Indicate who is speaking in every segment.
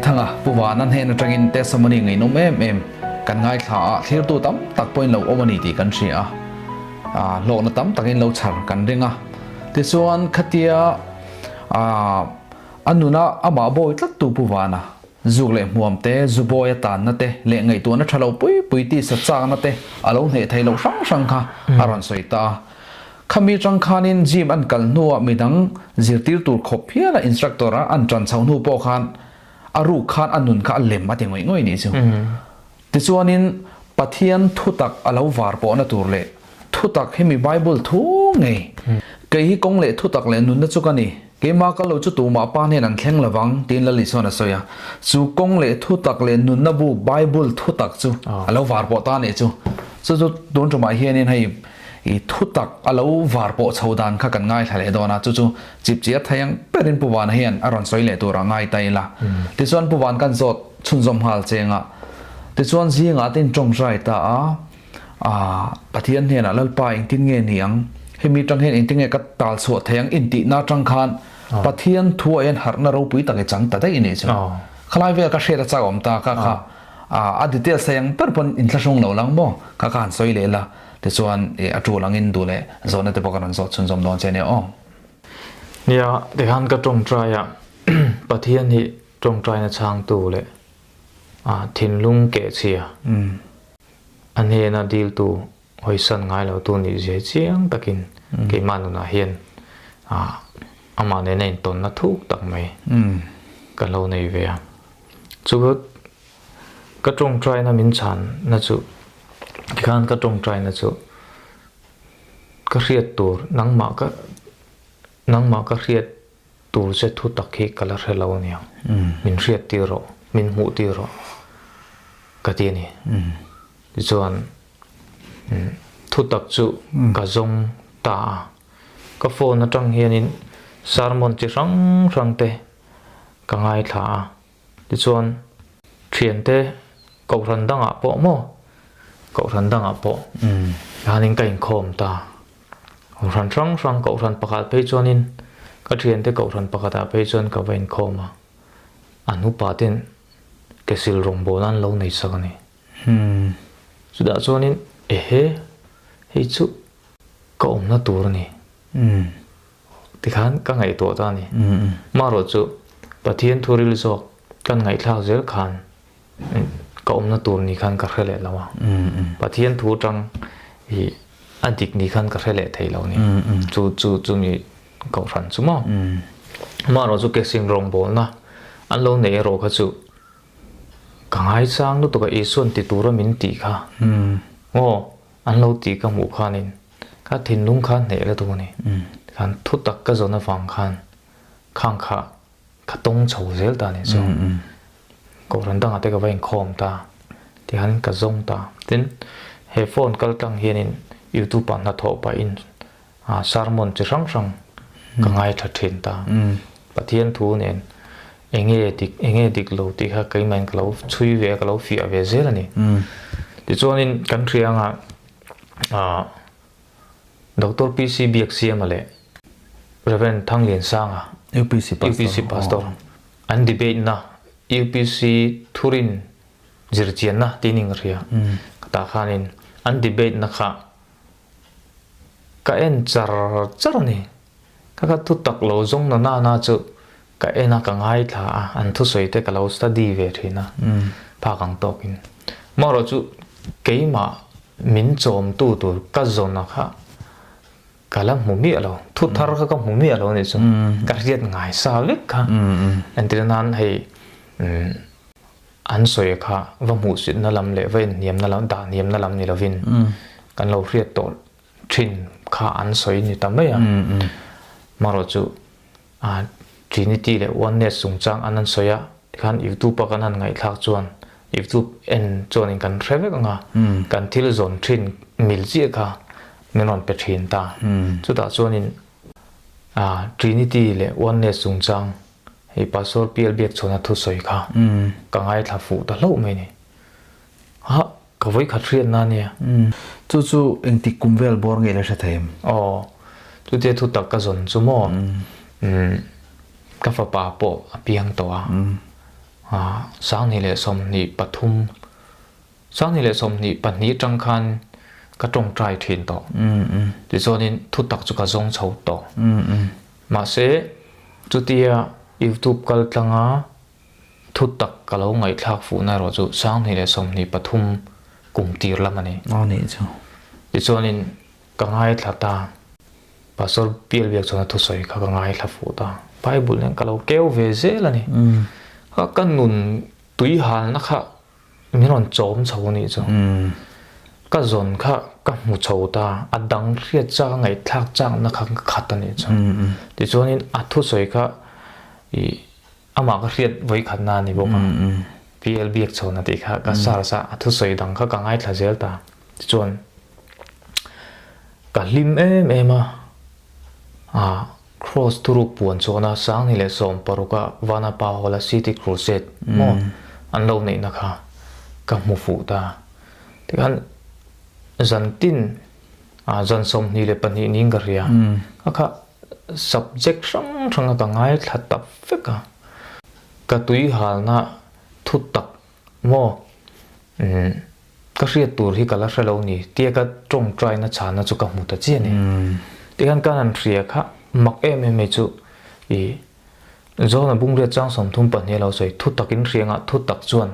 Speaker 1: Thanga Pu Vana hnen atangin testimony ngaihnawm em em kan ngaithla a, thlirtu tam tak pawhin lo awm a ni tih kan hria a, ah hlawkna tam takin lo chhar kan ring a. Tichuan khatia ah a nuna amah bawi tlattu Pu Vana zuk leh hmuam te, zu bawi a tanna te leh ngaihtuahna tha lo pui pui tisa chakna te a lo hneh theih loh hrang hrang kha a rawn sawi ta a. Khami tang khanin gym an kal hnuah midang zirtir tur khawp hiala instructor a an tan chhoh hnu pawh khan a ruk khan a nun kha a lem a ti ngawih ngawih nih chu. Tichuanin Pathian thutak a lo var pawhna tur leh thutak hi mi Bible thu ngei. Kei hi kawng leh thutak leh nunna chu ka ni. Keimah ka lo chu tumah pa hnen an thleng lovang tiin Lal Isuan a sawi a. Chu kawng leh thutak leh nunna bu Bible thutak chu a lo var pawh ta nih chu. Chu chu tun tumah hianin hei I thutak a lo var pawh chho dan kha kan ngaithla leh dawn a, chu chu chipchiar thei ang berin Pu Vana hian a rawn sawi leh tur a ngai ta ila. Tichuan Pu Van kan zawt chhunzawm nghal cheng a, tichuan zingah te in tawngtai ta a, aah Pathian hnenah Lalpa engtin nge ni ang, hemi tang hian engtin nge ka tal chhuah thei ang intihna atang khan Pathian thuah hian harhna ropui tak i chang ta daih a nih chu. Khalai vel ka hriat a chak awm ta kha kha a details thei ang ber pawn inthlahrung lo lang maw kha kha han sawi leh la. Tichuan i a tul angin duh leh zawhna te pawh ka rawn zawh chhunzawm dawn che nia aw.
Speaker 2: Nia, tikhan ka tawngtai a, Pathian hi tawngtaina chhangtu leh thinlung kehchhia, a hnena diltu hawisan ngai lotu nih zia chiang takin keimah nunah hian amah nena intawnna thuk tak mai ka lo nei ve a. Chu ka tawngtaina min chhanna chu Tikhan ka tawngtaina chu ka hriat tur nangmah ka nangmah ka hriat tur che thu tak hi ka la hre lo aniang. Min hriat tir rawh, min hmuh tir rawh ka ti a ni. Tichuan thu tak chu ka zawng ta a, ka phone atang hianin sermon chi hrang hrang te ka ngaithla a. Tichuan, thiante kohhran dangah pawh maw, kohhran dangah pawh hianin ka inkhawm ta. Kohhran hrang hrang, kohhran pakhat phei chuanin ka thiante kohhran pakhatah phei chuan ka va inkhawm a, an upa ten ke sil rawngbawlna an lo nei sak a ni. Chutah chuanin, ehe, hei chu ka awmna tur a ni. Tikhan ka ngaihtuah ta a ni. Marawh chu Pathian thuril zawk kan ngaihthlak zel khan ka awmna tur ni khan ka hre leh lo a. Pathian thu atang hi a dik ni khan ka hre leh thei lo ni. Chu chu chumi kohhran chu maw. Marawh chu Kesin rawngbawlna an lo nei erawh kha chu ka ngaichang lutuk a Isuan ti tura min tih kha. Aw an lo tih ka hmuh khanin Ka thinlung kha hneh la duh a ni. Tikhan thu tak ka zawn avang khan khang kha ka tawng chho zel ta a ni chu. Kohhran dangah te ka va inkhawm ta, tikhan ka zawng ta. Tin, he phone kal tlang hianin YouTube ah hnathawh pahin sermon chi hrang hrang ka ngaithla thin ta. Pathian thu nen enge dik enge dik lo tih kha keimahin ka lo chhui ve a, ka lo fiah ve zel a ni. Tichuanin kan hria anga Ah Doctor PC Biaksiama leh Rev Thangliansanga
Speaker 1: UPC Pastor
Speaker 2: UPC Pastor an debate na UPC thurin zirchianna tih ning ka hria ka tah khanin an debate na kha ka en char char a ni ka kha thu tak lo zawng na na na chu ka en a ka ngaithla a an thusawi te ka lo study ve thin a phak ang tawkin marawh chu keimah min chawm tu tur ka zawn a kha ka la hmu miah lo thu thar kha ka hmu miah lo anih chu ka hriat ngai sa vek kha entir nan hei an sawi kha va hmuh sit na lam leh va inhniam na lam dah hniam na lam ni lovin kan lo hriat tawh thin kha an sawi ni ta mai a marawh chu A Trinity leh Oneness chungchang an han sawi a, tikhan YouTube a kan han ngaihthlak chuan YouTube en chuanin kan hre vek ang a, kan thil zawn thin mil chiah kha min rawn pe thin ta. Chutah chuanin a Trinity leh Oneness chungchang hei Pastor PL Biakchhawna thusawi kha ka ngaithla fuh ta hlauh mai ni. Ha ka vawi khat hriatna a nia.
Speaker 1: Chu chu engtik kum vel bawr nge la hre thei em?
Speaker 2: Aw, chutia thu tak ka zawn chu maw? Ka fapa pawh a piang tawh a. 2023, 2022 atang khan ka tawngtai thin tawh. Tichuanin thutak chu ka zawng chho tawh. Mahse, chutia YouTube kal tlanga thutak ka lo ngaihthlak fuhna erawh chu 2023 kum tir lam a ni. Tichuanin ka ngaithla ta. Pastor Bial biak chuan a thusawi kha ka ngaithla fuh ta. Bible nen ka lo keu ve zel a ni. Ka nun tuihalna kha min rawn chawm chho a nih chu. Ka zawn kha ka hmu chho ta, a dang hriat chak a ngaihthlak chakna kha ka khat a nih chu. Tichuanin a thusawi kha ih amah ka hriat vawikhatna a ni bawk a. PL biak chhona tih kha ka search a, a thusawi dang kha ka ngaithla zel ta. Tichuan ka hlim em em a, ah Kraws thuruk puan chhuahna 2016 a Vanapa Hall a City Crusade maw an lo neihna kha ka hmu fuh ta. Tikhan zan tin ah zan 22 niin ka hria a kha subject hrang hrang a ka ngaithla ta vek a, ka tuihalna thutak maw umm Ka hriat tur hi ka la hre lo ni tia ka tawngtaina chhana chu ka hmu ta chiah a ni. Tikhan ka han hria kha mak em em mai chu i John-a bungriat chang 32 a lo sawi, thu takin hriangah thu tak chuan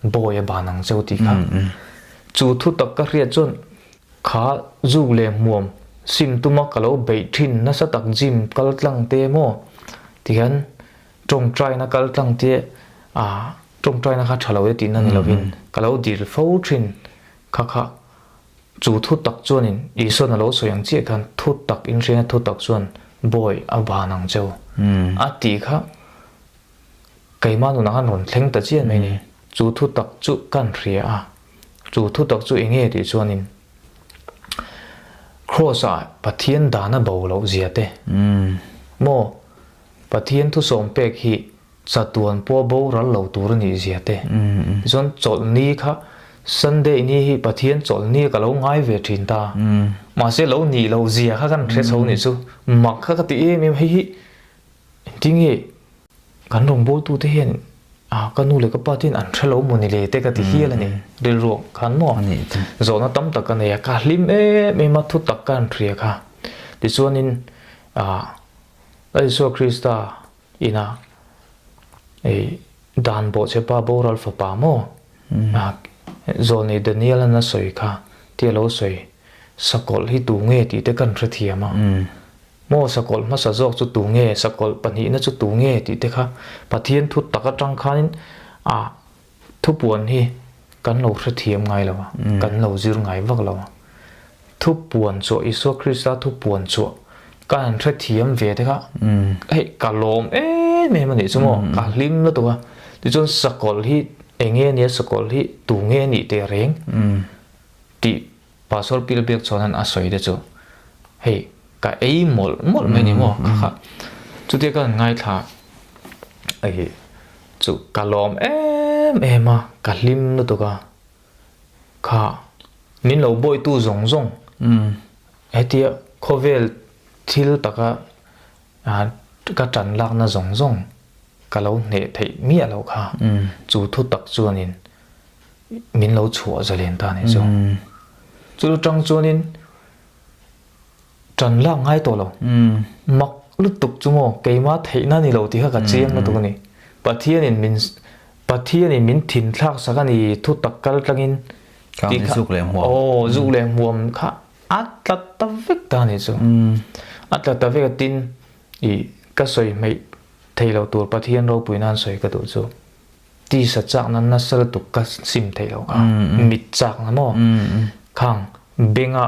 Speaker 2: bawi a ban ang cheu tih kha. Chu thu tak ka hriat chuan kha zuk leh hmuam sim tuma ka lo beih thin nasa tak gym kal tlang te maw tikhan tawngtaina kal tlang te a Tawngtaina kha tha lo e tihna ni lovin ka lo dil fo thin kha kha chu thu tak chuanin Isuan a lo sawi ang chiah khan thu tak inhriatna thu tak chuan bawi a van ang cheu a tih kha keimah nunah khan rawn thleng ta chiah mai ni. Chu thu tak chu kan hria a, chu thu tak chu eng nge tih chuanin Kraws ah Pathian dana bo loh zia te maw Pathian thusawm pek hi Chatuan pawh boral lo tur a nih zia te. Tichuan chawlhni kha Sunday ni hi Pathian chawlhni ka lo ngai ve thin ta. Mahse lo nih loh zia kha kan hre chho nih chu mak kha ka ti em em hei hi engtinge kan rawngbawltute hian ah ka nu leh ka pa te hian an hre lo maw ni le te ka ti hial a ni rilruah khan maw zawhna tam tak ka nei a ka hlim em em a thutak ka han hria kha. Tichuanin ah Lal Isua Krista Ina ei dan bawhchhe pa boral fapa maw? Zawlnei Daniel an a sawi kha tia lo sawi sakawlh hi tu nge tih te kan hrethiam a. Maw sakawlh hmasa zawk chu tu nge, sakawlh pahnihna chu tu nge tih te kha Pathian thu tak atang khanin a Thupuan hi kan lo hrethiam ngai lo a, kan lo zir ngai vak lo a. Thupuan chhuah, Isua Krista thupuan chhuah ka han hrethiam ve te kha hei ka lawm em em a nih chu maw, ka hlim lutuk a. Tichuan sakawlh hi eng nge nia, sakawlh hi tu nge nih teh reng tih Pastor Pil Biak chuan a sawi te chu hei ka ei mawlh mawlh mai ni maw kha kha chutia ka han ngaithla hei chu ka lawm em em a ka hlim lutuk a kha min lo bawitu zawng zawng hetia khawvel thil taka ka tan lakna zawng zawng ka lo hneh theih miah loh kha chu thu tak chuanin min lo chhuah zalen ta a nih chu. Chu tang chuanin tan lak ngai tawh lo. Mak lutuk chu maw keimah theihna ni lo tih kha ka chiang lutuk a ni. Pathianin min Pathianin min thin thlak sak a ni thu tak kal tlangin tih kha aw zuk leh hmuam kha a tla ta vek ta a nih chu. A tla ta vek a tin ih ka sawi hmeih thei lo tur Pathian ropui nan sawi ka duh chu. Tisa chakna nasa lutuk ka sim theih loh kha, mit chakna maw? Khang benga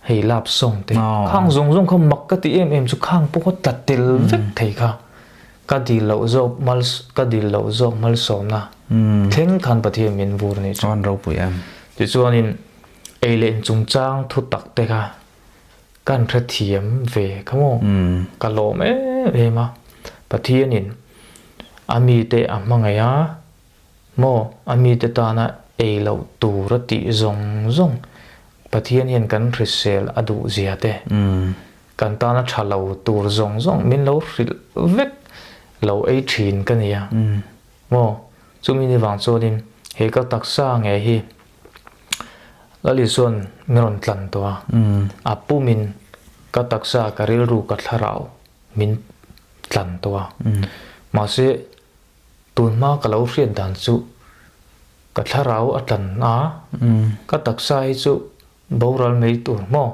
Speaker 2: hei lap sawng te, khang zawng zawng kha mak ka ti em em chu khang pawh kha tla tel vek thei kha. Ka dil loh zawk mal ka dil loh zawk malsawmna thleng khan Pathian min vur anih chu.
Speaker 1: Chuan ropui em.
Speaker 2: Tichuanin ei leh inchungchang thu tak te kha Kan hrethiam ve kha maw? Ka lawm em em a, Pathianin a mite a hmangaih a maw? A mite tana ei loh tur a tih zawng zawng Pathian hian kan hrisel a duh zia te, kan tana tha lo tur zawng zawng min lo hrilh vek lo ei thin ka nia. Maw? Chumi ni vang chuanin he ka taksa nge hi Lal Isua'n min rawn tlan tawh a, a pumin ka taksa, ka rilru, ka thlarau min tlan tawh a. Mahse, tunhma ka lo hriat dan chu ka thlarau a tlan a, ka taksa hi chu Boral mai tur maw?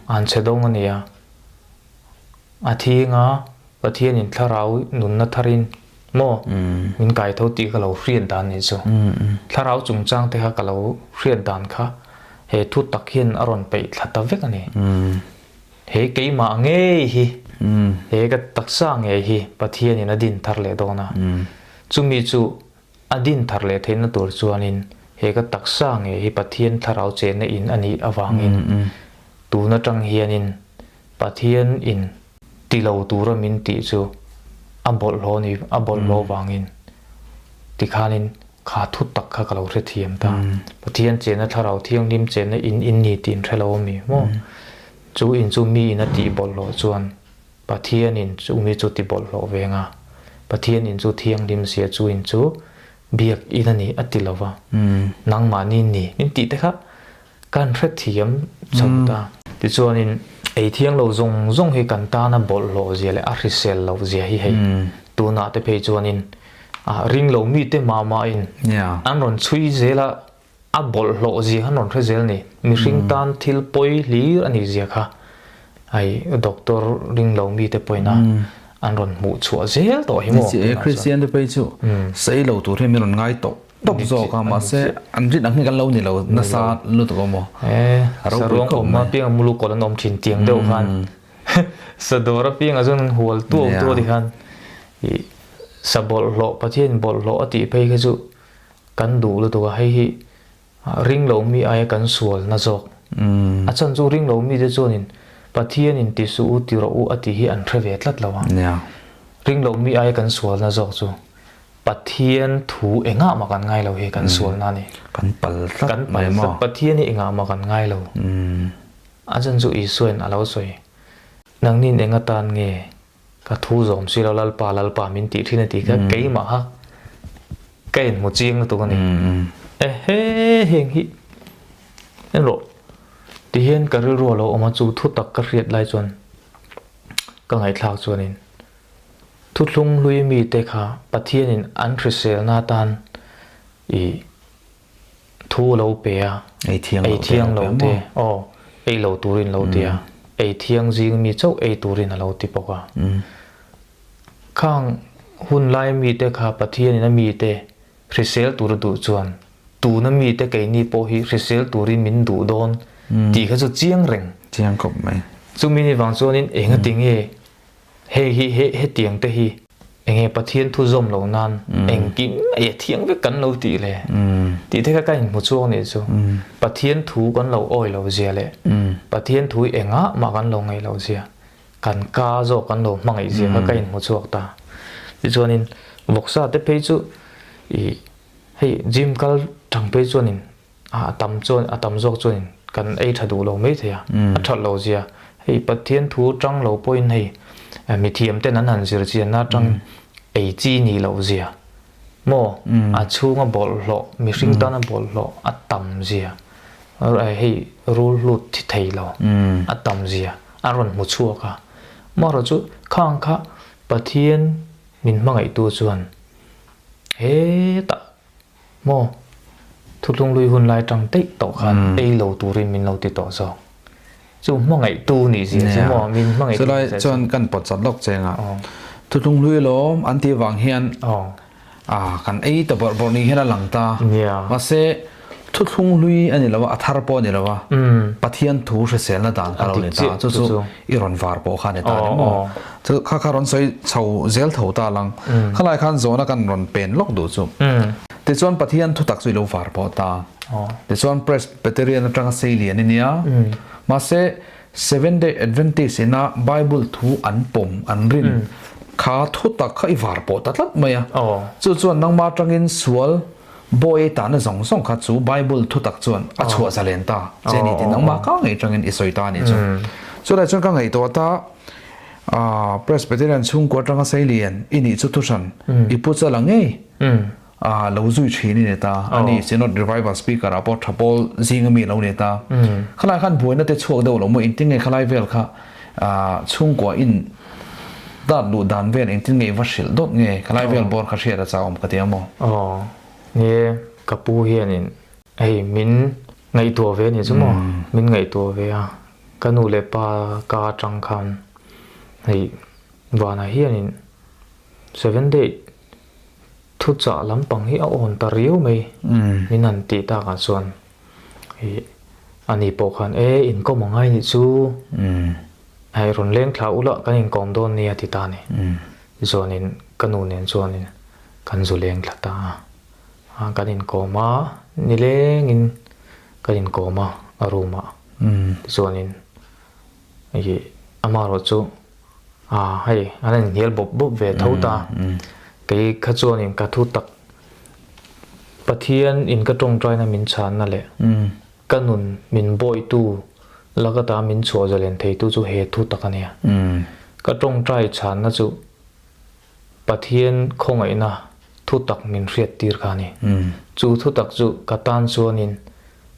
Speaker 2: An chhe dawng a nia. A thinga Pathianin thlarau nunna tharin maw min kai tho tih ka lo hriat dan nih chu. Thlarau chungchang te kha ka lo hriat dan kha he thu tak hian a rawn peih thla ta vek a ni. He keimah ngei hi, he ka taksa ngei hi Pathianin a din thar leh dawn a. Chumi chu A din thar leh theihna tur chuanin he ka taksa ngei hi Pathian thlarau chenna in a nih avangin tun atang hianin Pathian in ti lo tura min tih chu a bawlhhlawh ni a bawlhhlawh vangin tikhanin kha thu tak kha ka lo hrethiam ta. Pathian chenna thlarau thianghlim chenna in in ni tih in hre lo a mi maw? Chu in chu mi in a tih bawlhhlawh chuan Pathianin chu mi chu ti bawlhhlawh ve nga, Pathian in chu thianghlim sia chu in chu biak in a ni a ti lo va, nangmahni ni min tih te kha kan hrethiam chho ta. Tichuanin ei thiang lo zawng zawng hi kan tana bawlhhlawh zia leh a hrisel loh zia hi hei tunah te phei chuanin ring lo mite mah mahin an rawn chhui zel a, A bawlhhlawh zia khan rawn hre zel ni. Mihring tan thil pawi hlir a nih zia kha hei doctor ring lo mite pawhin a an rawn hmuh chhuah zel tawh hi maw.
Speaker 1: Ni Christian te phei chu sei lo tur hi min rawn ngai tawh tawp zawk a mahse an rin ang hi kan lo ni lo nasa lutuk a maw.
Speaker 2: A ropui khawp mai. Saruang awm apiang mulu kawl an awm thin tiang deuh khan sadawr apiang ah chuan an hual tuau tuau ti khan ih sa bawlhhlawh Pathian bawlhhlawh a tih phei kha chu Kan duh lutuk a, hei hi ring lo mi aia kan sual na zawk. A chhan chu ring lo mite chuanin Pathianin ti suh u ti rawh u a tih hi an hre ve tlat lo a. Ring lo mi aia kan sual na zawk chu Pathian thu engah mah kan ngai lo hi kan sual na a ni.
Speaker 1: Kan pal tlat mai maw?
Speaker 2: Pathian hi engah mah kan ngai lo. A chhan chu Isuain a lo sawi, Nangnin eng atan nge Ka thu zawm si lo Lalpa Lalpa min tih thin a tih kha keimah kha ka inhmu chiang lutuk a ni. Ehe heng hi en rawh tihian ka rilru a lo awm a chu thu tak ka hriat lai chuan ka ngaihthlak chuanin thuthlung hlui mite kha Pathianin an hriselna atan ih Thu lo pe a,
Speaker 1: ei thiang
Speaker 2: lo te, aw, ei lo turin lo ti a, ei thiang zing mi chauh ei turin a lo ti bawk a. Khang hun lai mite kha Pathianin a mite hrisel tur a duh chuan tuna mite keini pawh hi hrisel turin min duh dawn tih kha chu chiang reng.
Speaker 1: Chiang khawp mai.
Speaker 2: Chumi ni vang chuanin engati nge Hei hi he hetiang te hi enge Pathian thu zawm lo nan engkim ei a thiang vek kan lo tih le tih te kha ka inhmu chuang nih chu Pathian thu kan lo awi lo zia leh Pathian thu hi engah mah kan lo ngaih loh zia kan ka zawk kan lo hmangaih zia kha ka inhmu chhuak ta. Tichuanin vawksa te phei chu ih hei gym kal tang phei chuanin A tam chuan a tam zawk chuanin kan ei tha duh lo mai thei a, a that lo zia. Hei Pathian thu tang lo pawhin hei mithiam ten an han zir chianna atang ei chi nih loh zia maw a chhunga bawlhhlawh mihring tana bawlhhlawh a tam zia hei rul hlut thi thei lo a tam zia a rawn hmu chhuak a. Amaherawhchu khang kha Pathian min hmangaihtu chuan hetah Maw? Thutlunglui hun lai tang daih tawh khan ei lo turin min lo ti tawh zawk. Chu hmangaihtu nih zia chu maw? Min hmangaihtu
Speaker 1: nih zia chu. Chulai chuan kan pawt chat lawk cheng a. Thutlunglui lawm an tih vang hian kan ei ta bawrh bawrh ni hian a lang ta. Mahse thuthlunghlui a ni lo a, a thar pawh a ni lo a. Pathian thu hriselna dan kha lo ni ta. Chu chu i rawn var pawh kha a ni ta a ni maw? Chu kha kha rawn sawi chho zel tho ta lang. Khalai khan zawhna kan rawn pen lawk duh chu. Tichuan Pathian thutak chu i lo var pawh ta. Tichuan Presbyterian atanga sei lian i nia. Mahse Seventh Day Adventist ina Bible thu an pawm an rin kha thutak kha i var pawh ta tlat mai a. Chu chuan nangmah atangin sual bawi tahna zawng zawng kha chu Bible thutak chuan a chhuah zalen ta che ni tih nangmah ka ngei atangin i sawi ta a nih chu. Chulai chuan ka ngaihtuah ta. Presbyterian chhungkua atanga seilian i nih chu thuhran i pu chala ngei lo zui thin i ni ta. Ani Synod Revival Speaker ah pawh tha pawl zinga mi lo ni ta. Khalai khan buaina te chhuak deuh lo maw engtin nge khalai vel kha chhungkua in dat luh dan vel engtin nge i va hrilh dawt nge khalai vel bawr kha hriat a chauhawm ka ti a maw?
Speaker 2: Aw, ni e, ka pu hianin hei min ngaihtuah ve a ni chu maw? Min ngaihtuah ve a, Ka nu leh pa ka atang khan hei vanah hianin Seven Day thuchah lampang hi a awn ta riau mai min han tih takah chuan hei ani pawh khan e inkawm a ngai nih chu hei rawn leng thla ula kan inkawm dawn nia ti ta a ni. Tichuanin ka nu nen chuanin kan zu leng thla ta a. Kan inkawm a, nilengin kan inkawm a a room ah. Tichuanin ih amaherawh chu ah hei an inhnial bawp bawp ve tho ta. Kei kha chuanin ka thu tak Pathian in ka tawngtaina min chhanna leh ka nun min bawitu laka ta min chhuah zalen theitu chu he thu tak a nia. Ka tawngtai chhanna chu Pathian khawngaihna thutak min hriattir kha a ni. Chu thutak chu ka tan chuanin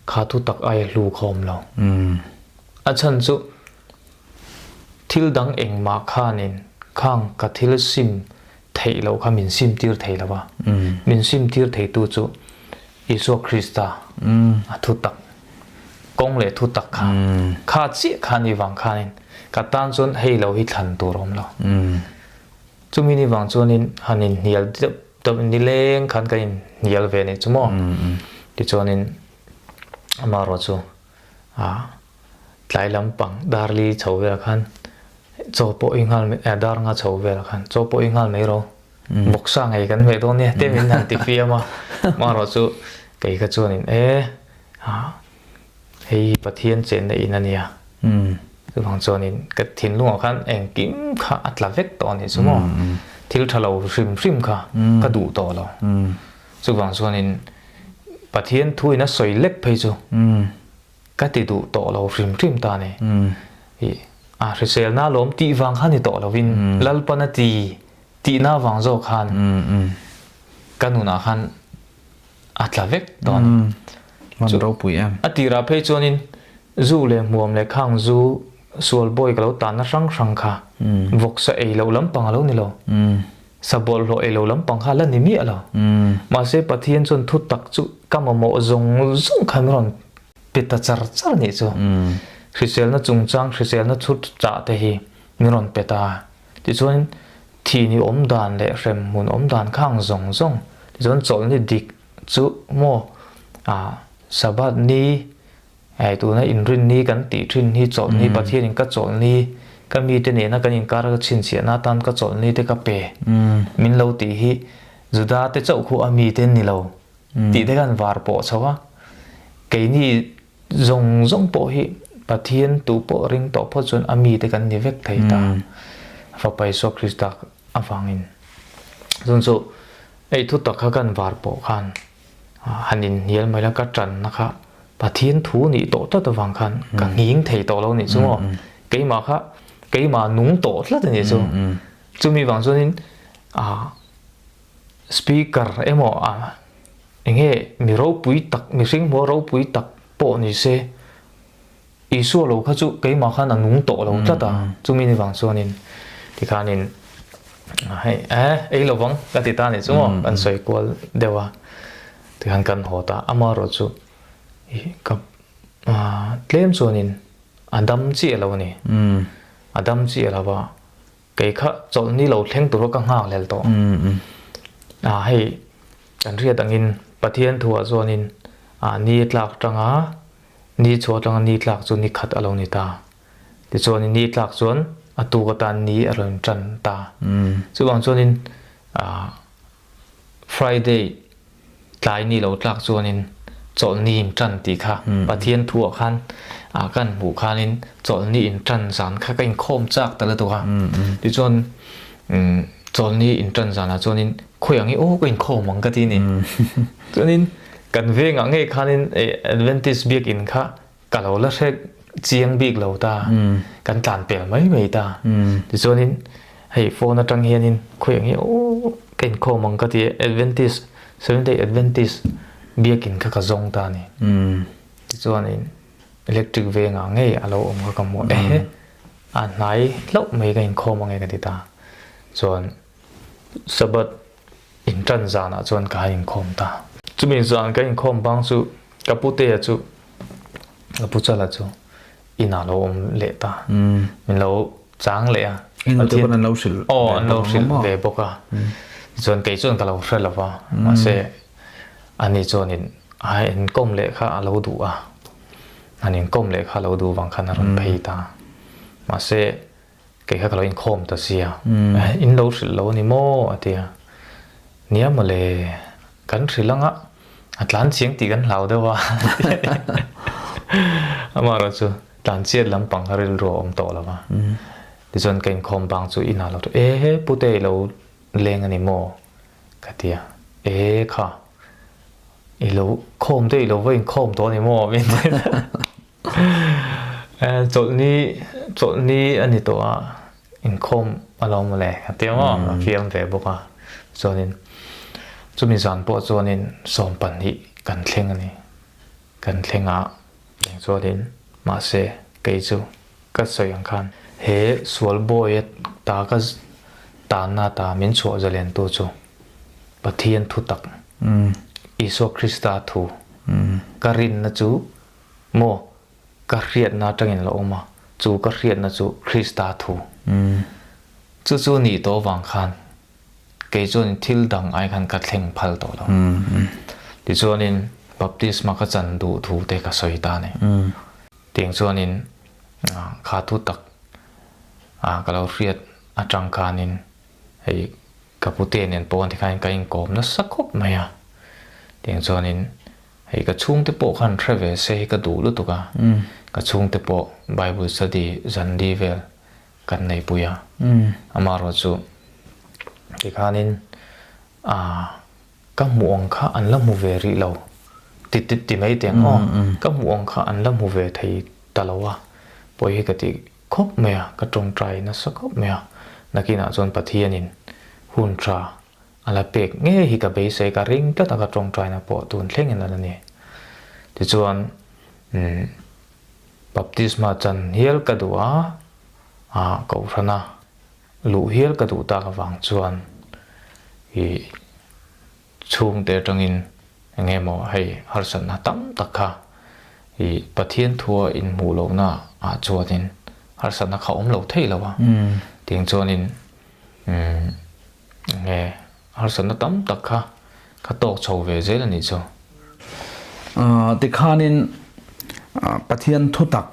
Speaker 2: kha thutak aia hlu kha awm lo. A chhan chu thil dang engmah khanin khang ka thil sim theih loh kha min simtir thei lo va. Min simtir theitu chu Isua Krista a thutak kawng leh thutak kha kha chiah kha ni vang khanin ka tan chuan hei lo hi thlan tur a awm lo. Chumi ni vang chuanin han inhnial deuh deuh nileng khan kan inhnial ve anih chu maw? Tichuanin amaherawh chu ah tlai lampang darli chho velah khan chaw pawh i nghal mai dar nga chho velah khan chaw pawh i nghal mai rawh vawksa ngei kan hmeh dawn nia te min han ti fiam a amaherawh chu kei kha chuanin e ah Hei hi Pathian chenna in a nia. Chuvang chuanin ka thinlungah khan engkim kha a tla vek tawh a nih chu maw. Thil tha lo hrim hrim kha ka duh tawh lo. Chuvang chuanin Pathian thu in a sawi lek phei chu ka ti duh tawh lo hrim hrim ta a ni. A hriselna lawm tih vang kha ni tawh lovin Lalpan a ti tihna vang zawk khan ka nunah khan a tla vek tawh a ni.
Speaker 1: Hman ropui em.
Speaker 2: A tirah phei chuanin zu leh hmuam leh khang zu sual bawi ka lo tanna hrang hrang kha vawksa ei loh lampang a lo ni lo. Sa bawlhhlawh ei loh lampang kha a la ni miah lo. Mahse Pathian chuan thu tak chu ka mamawh zawng zawng kha min rawn pe ta char char nih chu. Hriselna chungchang hriselna thu chah te hi min rawn pe ta a. Tichuan thihni awm dan leh hremhmun awm dan khang zawng zawng tichuan chawlhni dik chu maw ah Sabbath ni eh tuna inrinni kan tih thin hi chawlhni Pathianin ka chawlhni ka mite nena kan inkar ka chhinchhiahna atan ka chawlhni te ka pe min lo tih hi Juda te chauh khu a mite ni lo tih te khan var pawh chho a keini Zawng zawng pawh hi Pathian tu pawh ring tawh phawt chuan a mite kan ni vek thei ta. Fapa Isua Krista avangin. Chuan chu ei thu tak kha kan var pawh khan han inhnial mai la ka tanna kha Pathian thu nih tawh tlat avang khan ka nghing thei tawh lo nih chu maw. Keimah kha keimah nung tawh tlat a nih chu. Chumi vang chuanin speaker emaw a Enge mi ropui tak, mihring hmuh ropui tak pawh ni se, Isua lo kha chu keimah khan a nung tawh lo tlat a, chumi ni vang chuanin tikhanin hei eh ei lo vang ka ti ta nih chu maw, kan sawi kual deuh a, tikhan kan haw ta, amaherawh chu ka tlem chuanin a dam chiah lo a ni, a dam chiah lo a. Kei kha chawlhni lo thleng tur ka nghak lel tawh. A hei kan hriat angin Pathian thuah chuanin a ni tlak tanga ni chhuah tanga ni tlak chu ni khat a lo ni ta. Tichuanin ni tlak chuan a tuk atan ni a rawn tan ta. Chuvang chuanin a Friday tlai ni lo tlak chuanin chawlhni in tan tih kha Pathian thuah khan ah kan hmuh khanin chawlhni in tan zan kha ka inkhawm chak ta lutuk a. Tichuan chawlhni in tan zanah chuanin khawi ang hi aw ka inkhawm ang ka ti ni. Chuanin kan vengah ngei khanin Adventist biakinn kha ka lo la hre. chiang bik lo ta, kan tlan pel mai mai ta. Tichuanin hei phone atang hianin khawi ang hi aw ka inkhawm ang ka ti a, Adventist, Seventh Day Adventist biakin kha ka zawng ta a ni. Tichuanin electric vengah ngei a lo awm kha ka hmu a, ehe a hnai hlauh mai ka inkhawm ang e ka ti ta. Chuan Sabbath intan zanah chuan ka han inkhawm ta. Chumi zan ka inkhawm bang chu ka putea chu ka pu chala chu inah lo awm leh ta. Min lo chang leh a.
Speaker 1: Inu te pawn an lo hrilh
Speaker 2: Aw an lo hrilh ve bawk a. Chuan kei chuan ka lo hre lo va. Mahse ani chuanin a inkawm leh kha a lo duh a. An inkawm leh kha a lo duh vang khan a rawn phei ta. Mahse Kei kha ka lo inkhawm ta sia, in lo hrilh lo a ni maw? a ti a. Nia mawle, kan hrilh anga a tlan chiang tih kan hlau deuh a Amaherawh chu tlan chiat lampang kha rilru a awm tawh lo va. Tichuan ka inkhawm bang chu inah lo e he pute i lo leng a ni maw? ka ti a. E kha, i lo khawm te i lo va inkhawm tawh a ni maw? min ti a. Chawlhni chawlhni a ni tawh a, inkhawm a lo mawle a ti ang aw, a fiam ve bawk a. Chuanin chumi zan pawh chuanin 12 kan thleng a ni. Kan thleng a, eng chuanin mahse kei chu ka sawi ang khan he sual bawi ta ka tanna ta min chhuah zalentu chu Pathian thu tak, Isua Krista thu ka rinna chu Maw, ka hriatna atangin la awm a, chu ka hriatna chu Krista thu. Chu chu nih tawh avang khan kei chuanin thil dang ai khan ka thleng phal tawh lo. Tichuanin baptisma ka chan duh thu te ka sawi ta a ni. Tiang chuanin kha thu tak ka lo hriat atang khanin hei ka pute nen pawh tikhain ka inkawm nasa khawp mai a. Tiang chuanin Hei ka chhungte pawh khan hre ve se hi ka duh lutuk a, ka chhungte pawh Bible study zan li vel kan neipui a, amaherawh chu tikhanin ah ka hmuh ang kha an la hmu ve rih lo ti ti ti mai teh ang aw, ka hmuh ang kha an la hmu ve thei ta lo a, pawi hi ka ti khawp mai a, ka tawngtai nasa khawp mai a, nakinah chuan Pathianin hun tha A la pek ngei hi ka beisei ka ring tlat a ka tawngtaina pawh tun thlengin a la ni. Tichuan umm baptisma chan hial ka duh a, ah kohhrana luh hial ka duh tak avang chuan ih chhungte atangin eng emaw hei harsatna tam tak kha ih Pathian thua inhmuh lohna ah chuanin harsatna kha awm lo thei lo a, tiang chuanin umm Nge harsatna tam tak kha ka tawk chho ve zel a nih chu.
Speaker 1: Tikhanin Pathian thutak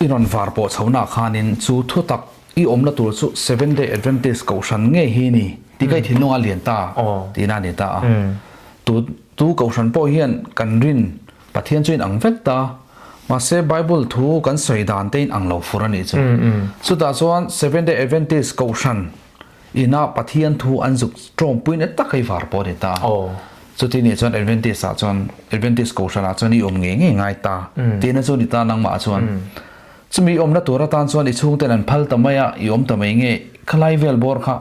Speaker 1: i rawn var pawh chhohnaah khanin chu thutak i awmna tur chu Seventh Day Adventist Kohhran ngei hi ni tih ka i thinlung a lian ta tihna a ni ta a. Tu Kohhran pawh hian kan rin Pathian chu inang vek ta, mahse Bible thu kan sawi dan te inang lo fur a nih chu. Chutah chuan Seventh Day Adventist Kohhran ina Pathian thu an zuk tawngpui na tak hei var pawh a ni ta. Chuti nih chuan Adventist ah chuan Adventist Kohhran ah chuan i awm ngei ngei ngai ta tihna chu ni ta nangmah chuan. Chumi i awmna tur atan chuan i chhungten an phal ta mai a, i awm ta mai nge khalai vel bawr kha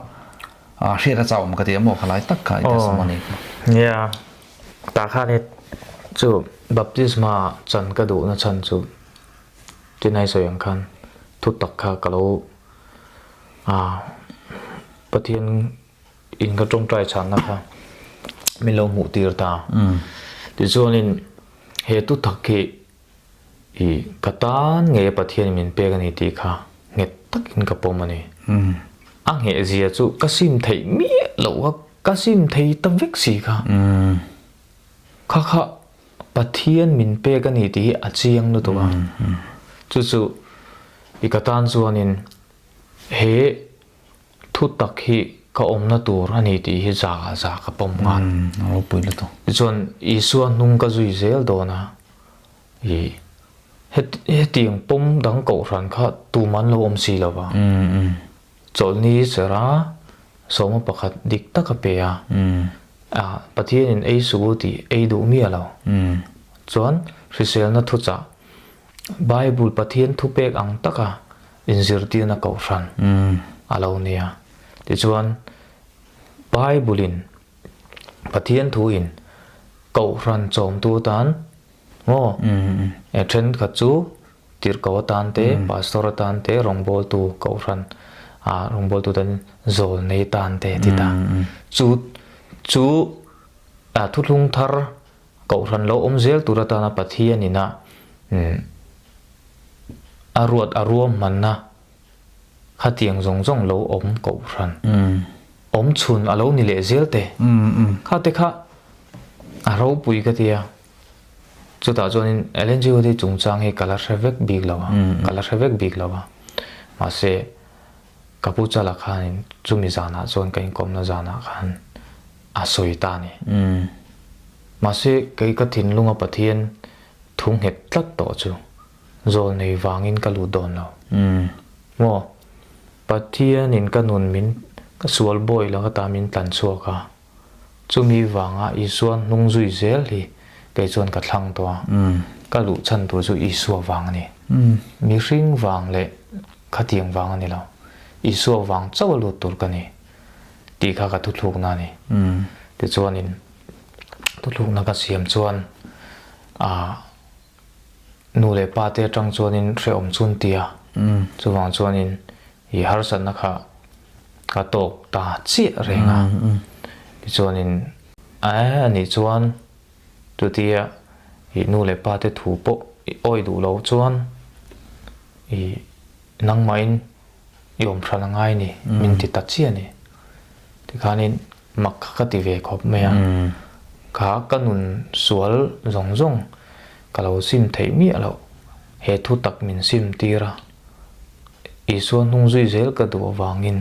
Speaker 1: hriat a chauh awm ka ti a maw khalai tak kha i testimony kha.
Speaker 2: Nia. Tah khan i chu baptisma chan ka duhna chhan chu Chennai sawi ang khan thu tak kha ka lo ah Pathian in ka tawngtai chhanna kha min lo hmuh tir ta. Tichuanin he thu tak hi i ka tan ngei a Pathian in min pek a ni tih kha nghet takin ka pawm a ni. A ngheh zia chu ka sim theih miah loh a Ka sim thei ta vek si kha. Kha kha Pathian min pek a ni tih hi a chiang lutuk a. Chu chu i ka tan chuanin he thu tak hi ka awmna tur a ni tih hi za za ka pawm nghal.
Speaker 1: Ropui lutuk.
Speaker 2: Tichuan Isua hnung ka zui zel dawn a, i hetiang pawm dang kohhran kha tuman lo awm si lo va. Chawlhni sera sawma pakhat dik tak a pe a, Pathianin ei suh u tih ei duh miah lo. Chuan hriselna thuchah Bible Pathian thupek ang taka inzirtirna kohhran a lo nia. Tichuan, Bible-in Pathian thuin kohhran chawmtu atan maw thenkhat chu tirhkoh atan te, pastor atan te, rawngbawltu kohhran ah rawngbawltu tan zawlnei tan te ti ta. Chu chu thuthlung thar kohhran lo awm zel tur atana Pathian ina a ruat a ruahmanna Khatiang zawng zawng lo awm kohhran awm chhun a lo ni leh zel te. Kha te kha a ropui ka ti a. Chutah chuanin Ellen G. White chungchang hi ka la hre vek bik lo a, ka la hre vek bik lo a. Mahse, ka pu Chala khanin chumi zanah chuan ka inkawmna zanah khan a sawi ta a ni. Mahse, kei ka thinlunga Pathian thu nghet tlat tawh chu Zawlnei vangin ka lut dawn lo. Maw? Pathianin ka nun min ka sual bawi laka ta min tlan chhuak a, chumi vanga Isua hnung zui zel hi kei chuan ka thlang tawh a, ka luh chhan tur chu Isua vang a ni. Mihring vang leh khatiang vang a ni lo. Isua vang chauh a lut tur ka ni tih kha ka thuthlukna a ni. Tichuanin thuthlukna ka siam chuan ah Nu leh pa te atang chuanin hrehawm chu an ti a, chuvang chuanin i harsatna kha ka tawk ta chiah reng a. Tichuanin a nih chuan chutia i nu leh pa te thu pawh i awi duh lo chuan i nangmahin i awm hran a ngai ni min ti ta chiah a ni. Tikhanin Mak kha ka ti ve khawp mai a, kha ka nun sual zawng zawng ka lo sim theih miah loh, he thu tak min sim tir a, Isua hnung zui zel ka duh avangin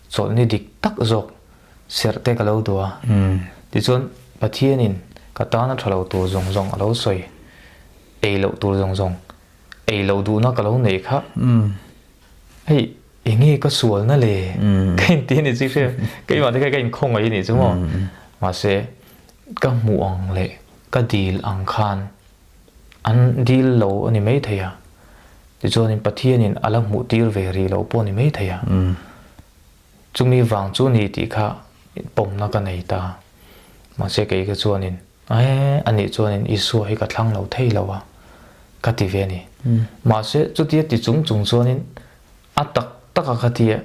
Speaker 2: chawlhni dik tak zawk serh te ka lo duh a, tichuan Pathianin ka tana tha lo tur zawng zawng a lo sawi, ei loh tur zawng zawng ei loh duhna ka lo nei kha, hei Enge ka sualna le? Ka inti a ni chu hria. Keimah te kha ka inkhawngaih a nih chu maw? Mahse, ka hmuh ang leh ka dil ang khan an dil lo a ni maithei a. Tichuanin Pathianin a la hmuh tir ve rih loh pawh a ni maithei a. Chumi vang chu ni tih kha pawmna ka nei ta. Mahse kei kha chuanin Ae, anih chuanin Isua hi ka thlang lo thei lo a, ka ti ve a ni. Mahse, chutia ti chung chung chuanin a tak tak a ka ti a,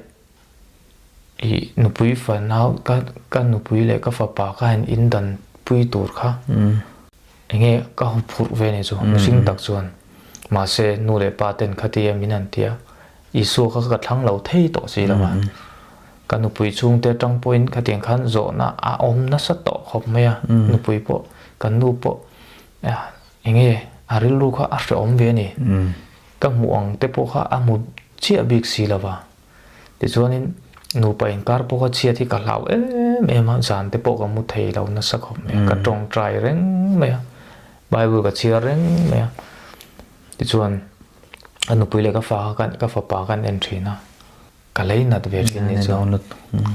Speaker 2: i nupui fanau ka ka nupui leh ka fapa ka han indan pui tur kha enge ka huphurh ve a ni chu, mihring tak chuan. Mahse, nu leh pa ten khatia min han ti a, Isua kha ka thlang lo thei tawh si lo a. Ka nupui chhungte atang pawhin khatiang khan zawhna a awm nasa tawh khawp mai a, nupui pawh kan nu pawh enge a rilru kha a hrehawm ve a ni. Ka hmuh ang te pawh kha a hmu chiah bik si lo va. Tichuanin nupa inkar pawh kha chhiat hi ka hlau em em a, zan te pawh ka mu thei lo nasa khawp mai a, ka tawngtai reng mai a, Bible ka chhiar reng mai a. Tichuan a nupui leh ka fa kha ka fapa kan en thin a. Ka lei nat ve thin ni chu,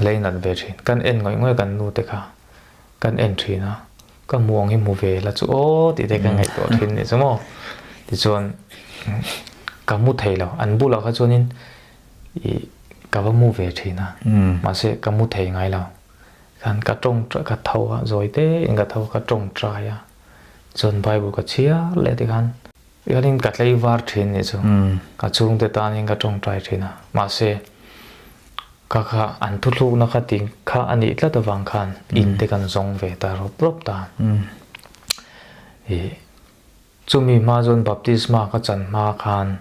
Speaker 2: lei nat ve thin. Kan en ngawih ngawih kan nu te kha, kan en thin a, ka hmuh ang hi hmu ve la chu aw tih te ka ngaihtuah thin ni chu maw. Tichuan ka mu thei lo, an bulah kha chuanin ih ka va mu ve thin a, mahse ka mu thei ngai lo. Khan ka tawng ka tho a, zawi te in ka tho a, ka tawngtai a, chuan bible ka chhiar leh tikhan Hianin ka tlei var thin nih chu. Ka chhungte tanin ka tawngtai thin a. Mahse, ka kha an thuthlukna kha ti kha a nih tlat avang khan in te kan zawng ve ta rawp rawp ta. Ih, chumi hma chuan baptisma ka chan hma khan,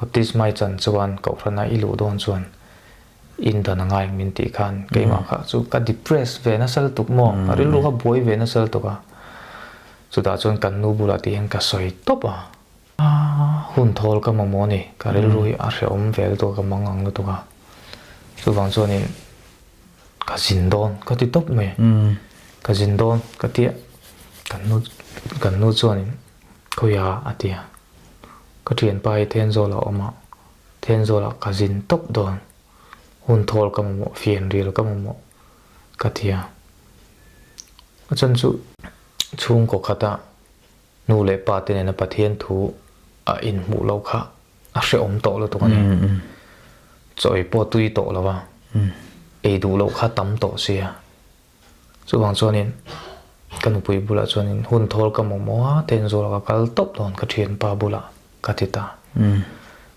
Speaker 2: baptisma i chan chuan kohhrana i luh dawn chuan in dan a ngai min tih khan keimah kha chu ka depress ve nasa lutuk maw, ka rilru kha buai ve nasa lutuk a. Chutah chuan kan nu bulah tih hian ka sawi tawp a. Hun thawl ka mamawh a ni, ka rilru hi a hrehawm ve lutuk a, ka mang ang lutuk a. Chuvang chuanin ka zin dawn ka ti tawp mai. Ka zin dawn ka ti a, kan nu kan nu chuanin khawiah a ti a. Ka thianpa hi Thenzawl a awm a, Thenzawlah ka zin tawp dawn. Hun thawl ka mamawh, fianrial ka mamawh ka ti a. A chan chu chhungkaw khata nu leh pa te nena Pathian thu A inhmuh loh kha a hrehawm tawh lutuk a ni. Chaw ei pawh tui tawh lo va, ei duh loh kha tam tawh sia. Chuvang chuanin ka nupui bulah chuanin hun thawl ka mamawh a, Thenzawl ka kal tawp dawn ka thianpa bulah ka ti ta.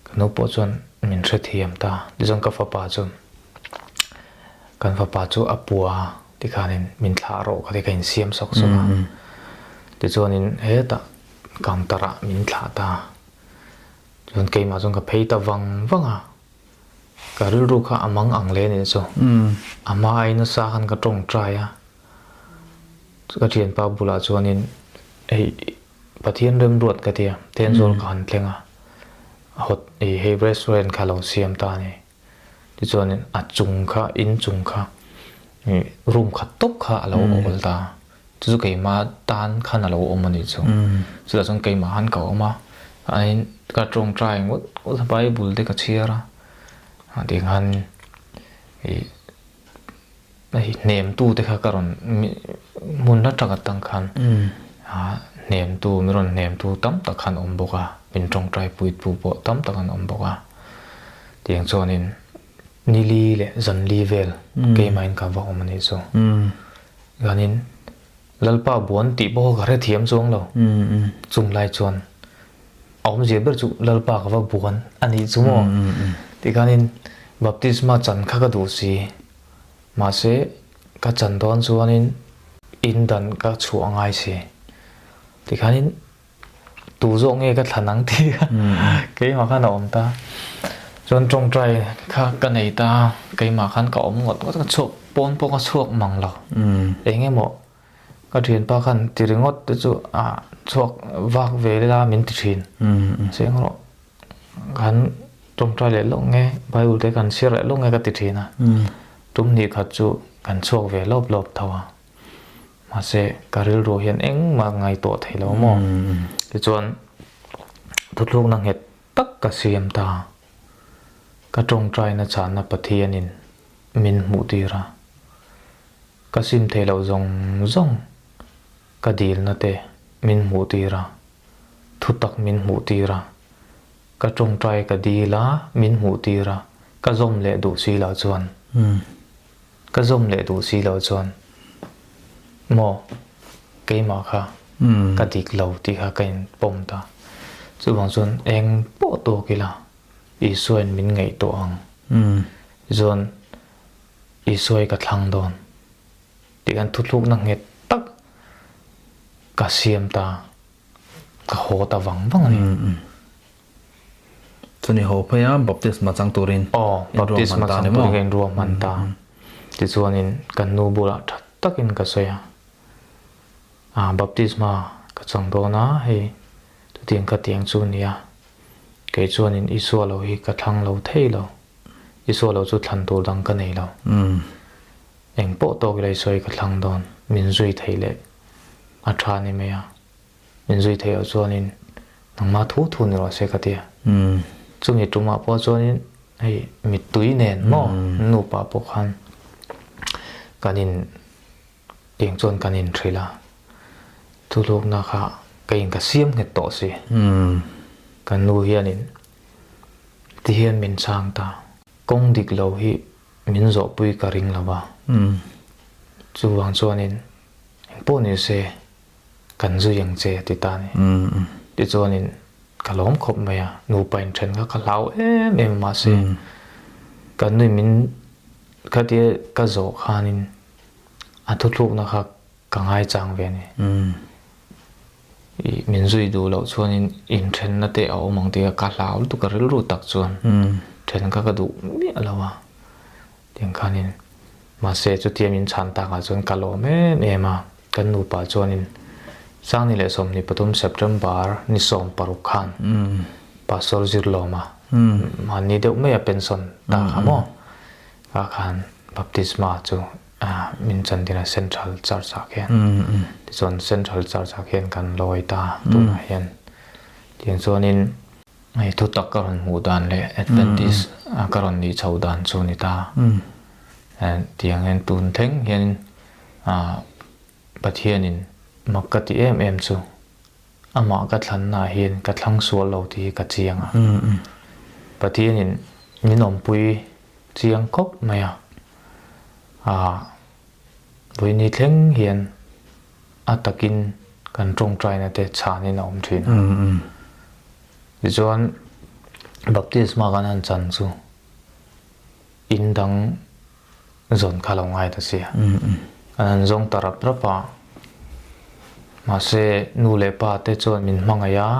Speaker 2: Ka nu pawh chuan min hrethiam ta. Tichuan ka fapa chu kan fapa chu a pua tikhanin min thlah rawh ka ti ka insiam sawk sawk a. Tichuanin hetah counter ah min thlah ta. Chuan keimah chuan ka phei ta vang vang a. Ka rilru kha a mang ang le nih chu. A hma ai nasa khan ka tawngtai a. Ka thianpa bulah chuanin hei Pathian remruat ka ti a, Thenzawl ka han thleng a. Hot hei restaurant kha lo siam ta a ni. Tichuanin a chung kha in chung kha room khat tawp kha a lo awl ta. Chu chu keimah tan khan a lo awm a nih chu. Chutah chuan keimah khan ka awm a, ka tawngtai ngawt ngawt a, Bible te ka chhiar a, tih khan ih hei hnemtu te kha ka rawn hmun hla tak atang khan hnemtu min rawn hnemtu tam tak khan awm bawk a, min tawngtai puitu pawh tam tak an awm bawk a, tiang chuanin nili leh zanli vel keimahin ka va awm a nih chu. Chuanin Lalpa buan tih pawh ka hrethiam chuang lo. Chung lai chuan a awmzia ber chu Lalpa ka va buan a nih chu maw? Tikhanin baptisma chan kha ka duh si. Mahse ka chan dawn chuanin in dan ka chhuah a ngai si. Tikhanin Tu zawk nge ka thlan ang tih kha keimah khan a awm ta. Chuan tawngtai kha ka nei ta, keimah khan ka awm ngawt ngawt, ka chhuak pawn pawh ka chhuak mang lo. Eng emaw ka thianpa khan ti ringawt te chu ah chhuak vak ve ila min ti thin. Cheng rawh kan tawngtai leh lawk nge Bible te kan chhiar leh lawk nge ka ti thin a. Tum hnih khat chu kan chhuak ve lawp lawp tho a. Mahse, ka rilru hian engmah ngaihtuah thei lo maw? Tichuan, thuthlukna nghet tak ka siam ta. Ka tawngtaina chahna Pathianin min hmuh tir a. Ka sim thei loh zawng zawng ka dilna te min hmuh tir a, thutak min hmuh tir a. Ka tawngtai ka dil a, min hmuh tir a, ka zawm leh duh si loh chuan. Ka zawm leh duh si lo chuan maw keimah kha ka dik lo tih kha ka inpawm ta. Chuvang chuan eng pawh tawk ila Isuain min ngaihtuah ang. Tichuan Isuai ka thlang dawn tih khan thuthlukna nghet tak ka siam ta, ka haw ta vang vang a ni.
Speaker 1: Chuni ho phei a baptisma chang turin
Speaker 2: Aw, baptisma chang turin ka inruahman ta. Tichuanin kan nu bulah tha takin ka sawi a, ah baptisma ka chang dawn a, hei chutiang ka tiang chu nia, kei chuanin Isua lo hi ka thlang lo thei lo, Isua lo chu thlan tur dang ka nei lo. Eng pawh tawk ila Isua hi ka thlang dawn, min zui thei leh a tha ni mai a. Min zui theih loh chuanin nangmah thu thu ni rawh se ka ti a. Chumi tumah pawh chuanin hei mittui nen maw nupa pawh khan kan in tiang chuan kan in hrilh a. Thulukna kha ka in ka siam nghet tawh si. Kan nu hianin ti hian min chhang ta. Kawng dik lo hi min zawhpui ka ring lo va. Chuvang chuanin engpawh ni se Kan zui ang che a ti ta a ni. Tichuanin ka lawm khawp mai a, nupa inthen kha ka hlau em em a mahse ka nui min khatia ka zawh khanin a thuthlukna kha ka ngaichang ve a ni. Ih min zui duh loh chuanin inthenna te a awm ang tih kha ka hlau lutuk a rilru tak chuan then kha ka duh miah lo a. Tiang khanin mahse chutia min chhan takah chuan ka lawm em em a, kan nupa chuanin Sangni leh 23 September ni 16 khan Pastor Zirlawma mahni deuh maia pension ta kha maw kha khan baptisma chu min chantir a Central Church ah khian tichuan Central Church ah khian kan lawi ta tunah hian tiang chuanin Hei thutak ka rawn hmuh dan leh Adventist ka rawn nih chho dan chu ni ta. Tiang hian tun thleng hianin Pathianin mak ka ti em em chu. Amah ka thlannaah hian ka thlang sual lo tih hi ka chiang a. Pathianin min awmpui chiang khawp mai a. Aah vawiini thleng hian a takin kan tawngtaina te chhanin a awm thin a. Tichuan baptisma kan han chan chu in dang zawn kha lo ngai ta sia. Kan han zawng ta rap rap a, mahse nu leh pa te chuan min hmangaih a,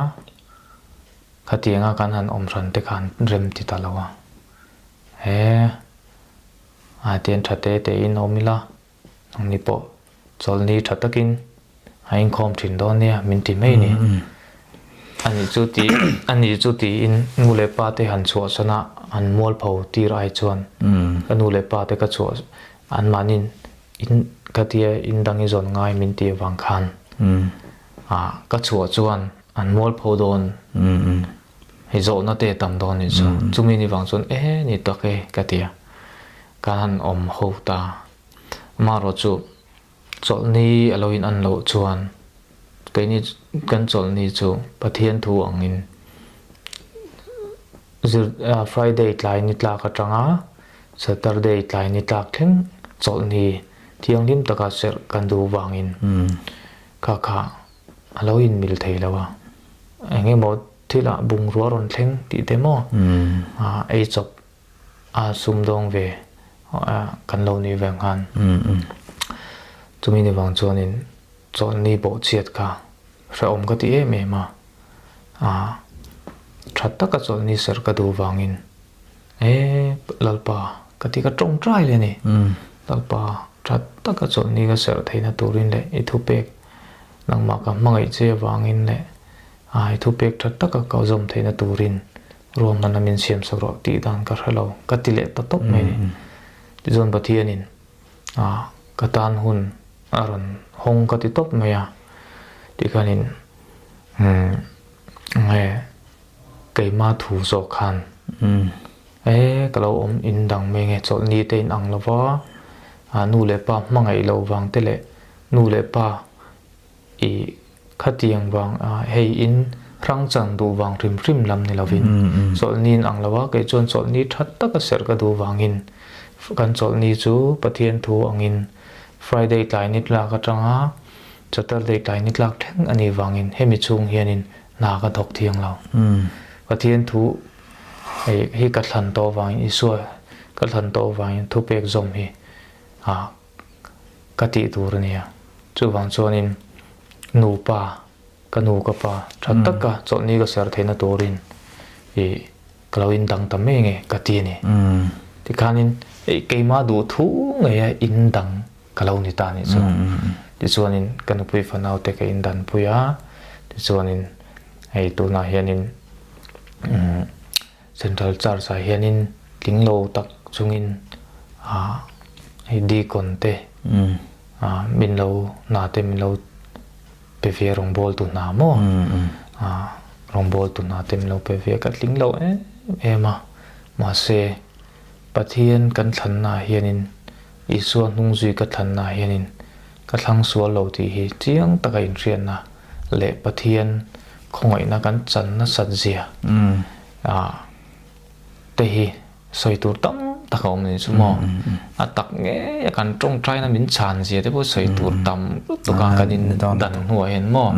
Speaker 2: khatianga kan han awm hran te kha an rem ti ta lo a. He a tian tha te te in awm ila, nangni pawh Chawlhni tha takin a inkhawm thin dawn nia min ti mai ni. Ani chu ti ani chu tiin nu leh pa te han chhuahsan a an mualpho tir ai chuan ka nu leh pa te ka chhuah anmahniin in ka tia in dang i zawn ngai min tih avang khan ah ka chhuah chuan an mualpho dawn hei zawhna te tam dawn ni chu chumi ni vang chuan e ni tak e ka tia ka han awm ho ta. Amaherawh chu chawlhni a lo in an loh chuan keini kan chawlhni chu Pathian thu angin zir Friday tlai ni tlak atanga Saturday tlai ni tlak thleng chawlhni thianghlim taka serh kan duh vangin kha kha a lo in mil thei lo a, eng emaw thilah bungrua rawn thleng tih te maw ei chawp a sumdawng ve kan lo nih vang khan chumi ni vang chuanin chawlhni bawhchhiat kha hrehawm ka ti em em a, tha taka chawlhni serh ka duh vangin e Lalpa ka ti ka tawngtai leh a ni, Lalpa tha taka chawlhni ka serh theihna turin leh i thupek nangmah ka hmangaih che avangin leh i thupek tha taka ka zawm theihna turin Ruahmanna min siam sak rawh tih dan ka hre lo, ka ti leh ta tawp mai ni. Tichuan Pathianin ah ka tan hun a rawn hawng ka ti tawp mai a, tikhanin umm nge keima thu zawk khan e ka lo awm in dang mai nge chawlhni te in ang lova ah nu leh pa hmangaih loh vang te leh nu leh pa I khatiang vang a hei in hrang chan duh vang hrim hrim lam ni lovin chawlhni in ang lo a, kei chuan chawlhni that taka serh ka duh vangin kan chawlhni chu Pathian thu angin Friday tlai ni tlak atanga Saturday tlai ni tlak thleng a nih vangin hemi chhung hianin hna ka thawk thiang lo. Pathian thu hi ka thlan tawh vangin Isua ka thlan tawh vangin thupek zawm hi a ka tih tur a nia. Chuvang chuanin nupa, ka nu ka pa tha taka chawlhni ka ser theihna turin ih ka lo indang ta mai nge ka ti a ni. Tikhanin keimah duh thu ngeia indang ka lo ni ta a nih chu. Tichuanin ka nupui fanau te ka indanpui a, tichuanin hei tunah hianin umm Central Church ah hianin tling lo tak chungin ah hei Deacon te ah min lo hna te min lo pe ve rawngbawltu hna maw ah rawngbawltu hna te min lo pe ve ka tling lo em em a mahse Pathian kan thlanna ah hianin Isua hnung zui ka thlanna ah hianin ka thlang sual lo tih hi chiang taka inhriatna leh Pathian khawngaihna kan chan nasat zia te hi sawi tur tam tak a awm a ni chu maw. A tak ngei a kan tawngtaina min chhan zia te pawh sawi tur tam lutuk a kan in dan hnuah hian maw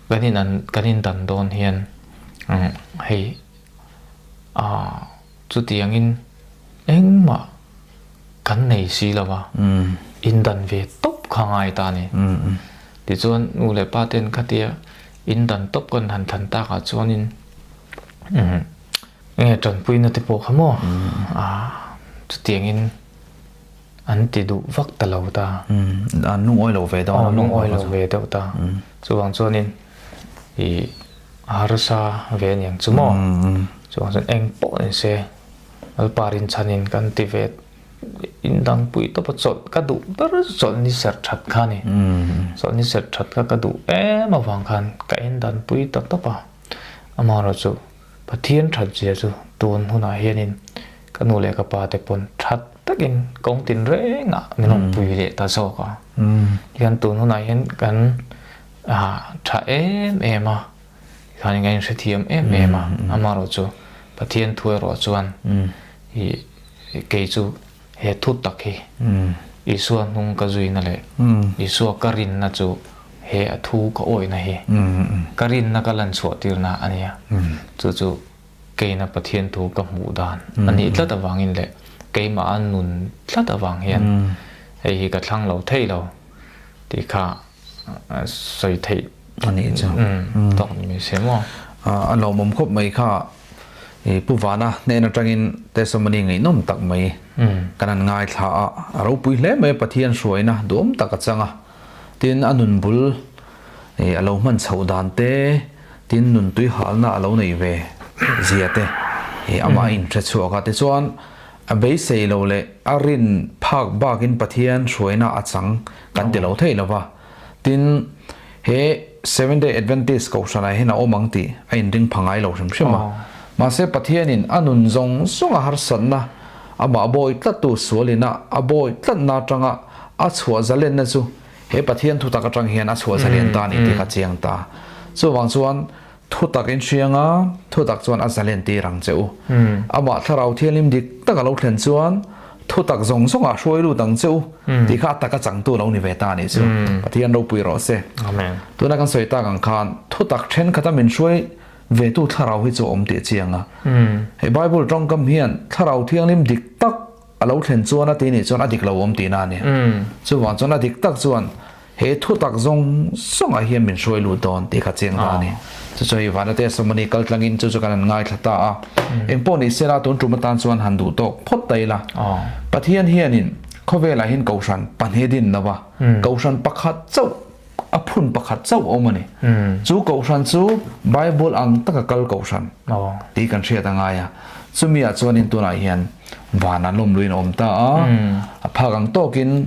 Speaker 2: kan in kan in dan dawn hian hei chutiangin engmah kan nei si lo va, in dan ve tawp kha ngai ta a ni. Tichuan nu leh pa ten khatia in dan tawp kan han than takah chuanin nge tanpuina te pawh kha maw chutiangin an ti duh vak ta lo ta.
Speaker 1: An lungawi lo ve deuh a.
Speaker 2: Lungawi lo ve deuh ta. Chuvang chuanin ih harsa ve aniang chu maw. Chuvang chuan eng pawh ni se. Lalpa rinchhanin kan ti ve indangpui tawp a chawlh ka duh ber chawlh ni serh that kha a ni. Chawlh ni serh that kha ka duh em avang khan ka indanpui ta tawp a. Amaherawh chu Pathian that zia chu tun hunah hianin ka nu leh ka pa te pawn that takin kawng tinrengah min rawn pui leh ta zawk a. Tihian tun hunah hian kan tha em em a. Tikhan in a inhrethiam em em a, amaherawhchu Pathian thu erawh chuan ih kei chu he thu tak hi Isua hnung ka zuina leh Isua ka rinna chu he a thu ka awihna hi ka rinna ka lan chhuah tirna a nia. Chu chu keina Pathian thu ka hmuh dan a nih tlat avangin leh keimah a nun tlat avang hian hei hi ka thlang lo thei lo tih kha sawi theih
Speaker 1: a nih chu
Speaker 2: tawk ni mai se maw.
Speaker 1: A lawmawm khawp mai kha i Pu Vana hnen atangin testimony ngaihnawm tak mai kan han ngaithla a, a ropui hle mai Pathian hruaina duhawm tak a chang a, tin a nun bul i a lo hman chhoh dan te, tin nun tui halna a lo nei ve zia te i amah a inhre chhuak a, tichuan A beisei lo leh a rin phak bakin Pathian hruaina a chang kan ti lo thei lo va. Tin, he Seventh Day Adventist kohhranah hian a awm ang tih a inring pha ngai lo hrim hrim a. Mahse, Pathianin a nun zawng zawnga harsatna, amah bawi tlattu sualina a bawi tlatna atanga a chhuah zalenna chu he Pathian thutak atang hian a chhuah zalen ta a ni tih kha chiang ta. Chuvang chuan, Thutak in hriang a, thutak chuan a zalen tir ang che u. Amah Thlarau Thianghlim dik tak a lo thlen chuan thutak zawng zawngah hruai lut ang che u tih kha a taka changtu lo ni ve ta a nih chu. Pathian ropui rawh se. Tuna kan sawi tak ang khan thutak thenkhat a min hruai vetu Thlarau hi chu a awm tih a chiang a. Hei Bible tawngkam hian Thlarau Thianghlim dik tak a lo thlen chuan a ti nih chuan a dik lo awm tihna a ni. Chuvang chuan a dik tak chuan He thutak zawng zawngah hian min hruai lut dawn tih kha chiang ta a ni. Chu chu hei Vanate Somani kal tlangin chu chu kan han ngaithla ta a. Engpawh ni sela tun tum atan chuan han duh tawk phawt ta ila. Pathian hianin khawvelah hian kohhran pahnih din lo va, kohhran pakhat chauh, a phun pakhat chauh a awm a ni. Chu kohhran chu Bible ang taka kal kohhran tih kan hriat a ngai a. Chumiah chuanin tunah hian van an lawm luin a awm ta a, a phak ang tawkin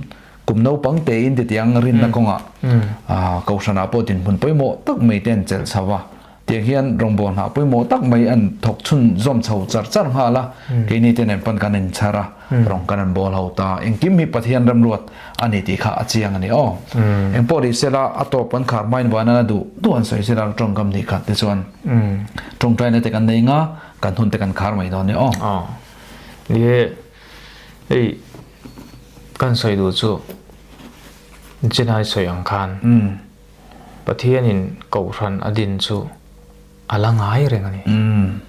Speaker 1: Kum naupang tein titiang rinna kawngah Kohhranah pawh dinhmun pawimawh tak mai te an chelh chho a, tiang hian rawngbâwl hnah pawimawh tak mai an thawk chhun zawm chho char char nghal a, keini te nen pawn kan inchhar a, rawng kan an bawl ho ta, engkim hi Pathian remruat a ni tih kha a chiang a ni aw. Engpawh rih sela a tawp kan khar hmain vanan a duh duh an sawi sela tawngkam nih khat te chuan tawngtaina te kan nei nga kan hun te kan khar mai dawn a ni aw.
Speaker 2: Aw. Ni e, hei. Kan sawi duh chu Chenai sawi ang khan Pathianin Kohhran a din chu a la ngai reng a ni.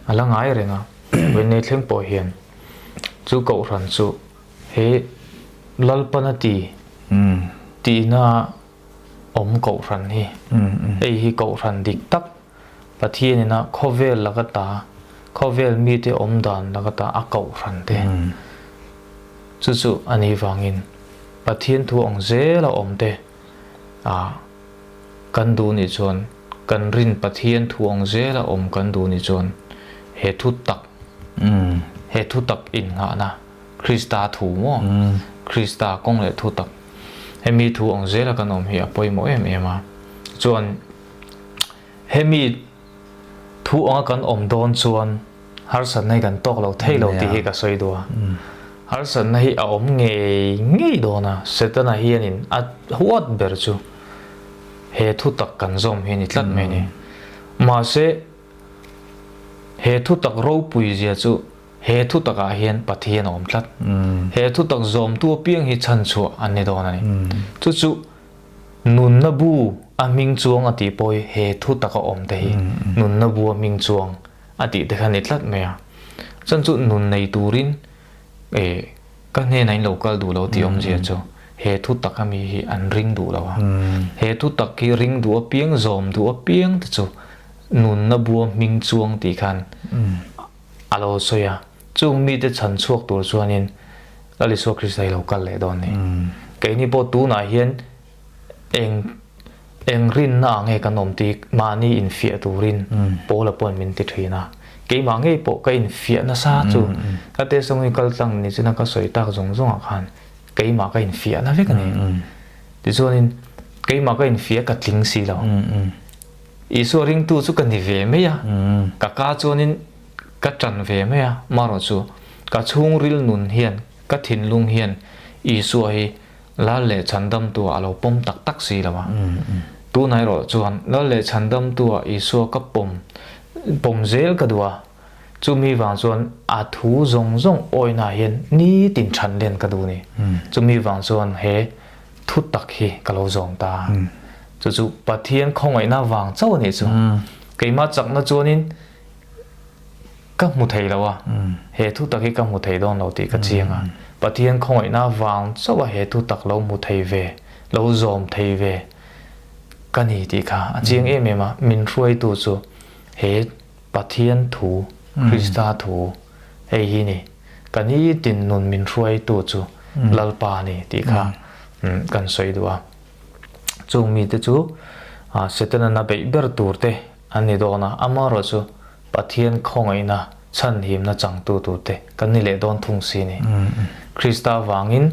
Speaker 2: A la ngai reng a, Vennei thleng pawh hian chu Kohhran chu he Lalpana ti tihna awm Kohhran hi, hei hi Kohhran dik tak Pathianina khawvel laka ta, khawvel mite awm dan laka ta a kohhran te. Chu chu a nih vangin Pathian thu ang zela awm te ah kan duh nih chuan, kan rin Pathian thu ang zela awm kan duh nih chuan he thu tak, he thu tak innghahna Krista thu maw? Krista kawng leh thu tak, hemi thu ang zela kan awm hi a pawimawh em em a. Chuan Hemi thu anga kan awm dawn chuan harsatna hi kan tawk lo thei lo tih hi ka sawi duh a. Harsatna hi a awm ngei ngei dawn a, Setana hianin a huat ber chu he thu tak kan zawm hi a ni tlat mai a ni. Mahse, he thu tak ropui zia chu he thu takah hian Pathian a awm tlat. He thu tak zawmtu apiang hi chhanchhuah an ni dawn a ni. Chu chu Nunna bu a hming chuang a tih pawh hi he thu taka awm te hi nunna bu a hming chuang a tih te kha ni tlat mai a. Chuan chu nun nei turin eh ka hnenah in lo kal duh lo tih awmzia chu he thu taka mi hi an ring duh lo a. He thu tak hi ring duh apiang zawm duh apiang te chu nunna bu a hming chuang tih khan a lo sawi a. Chung mite chhan chhuak tur chuanin Lal Isua Krista hi lo kal leh dawn ni. Keini pawh tunah hian eng eng rinna ah nge kan awm tih mahni infiah turin Paula pawhin min ti thin a. Keimah ngei pawh ka infiah nasa chu ka testimony kal tlang ni china ka sawi tak zawng zawngah khan keimah ka infiah na vek a ni. Tichuanin keimah ka infiah ka tling si lo. Isua ringtu chu ka ni ve mai a, ka ka chuanin Ka ṭan ve mai a, marawh chu ka chhungril nun hian, ka thinlung hian Isua hi Lal leh Chhandamtua a lo pawm tak tak si lo a. Tunah erawh chuan Lal leh Chhandamtua Isua ka pawm. Pawm zel ka duh a, chumi vang chuan a thu zawng zawng awihnaah hian nitin chhan len ka duh a ni. Chumi vang chuan he thu tak hi ka lo zawm ta a. Chu chu Pathian khawngaihna vang chauh a nih chu. Keimah chakna chuanin ka hmu thei lo a, he thu tak hi ka hmu thei dawn lo tih ka chiang a. Pathian khawngaihna vang chauh a he thu tak lo hmu thei ve, lo zawm thei ve. Ka ni tih kha a chiang em em a, min hruaitu chu he Pathian thu, Krista thu hei hi ni. Ka nitin nun min hruaitu chu Lalpa a ni tih kha kan sawi duh a. Chung mite chu Setana na beih ber tur te an ni dawn a, amaherawhchu Pathian khawngaihna chhanhimna changtu tur te kan ni leh dawn thung si ni. Krista vangin